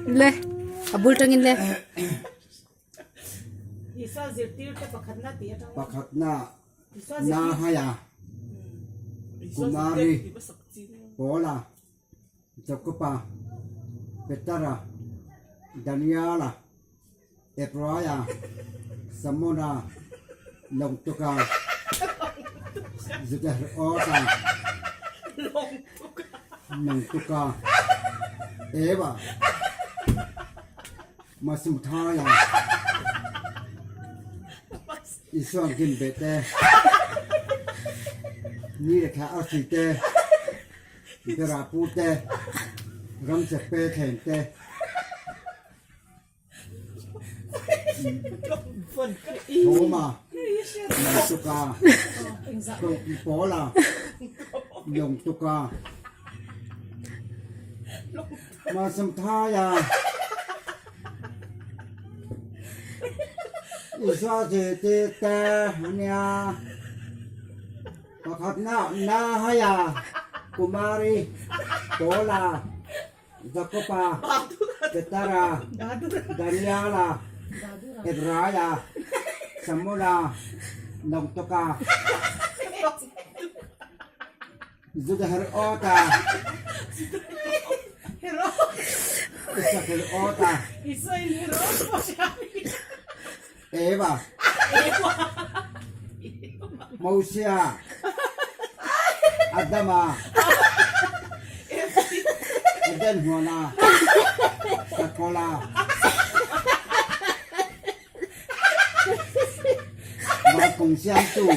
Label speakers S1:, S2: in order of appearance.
S1: Le, a bul tangin le.
S2: Pakhatna Nahaya Kumari Paula Jakoba Petara Daniela Epraia Samona Lawngtuka Judahrota Nongtuka Eva Masumthaya Isua Gimbet te Ni le thla arsi te Berapu te Ramchekpe thleng te. Thawma, Lawngtuka, Pawla, Lawngtuka, Masamthaya, Isua zirtir te a nia. Pakhatna, Nahaya, Kumari, Pawla, Jakoba, Petara, Daniela, Hebraia, Samula, Lawngtuka, Judaherota, Isakerota, Eva, Mosia, Adama, Eden huana, Sakola, Vankung siamtu.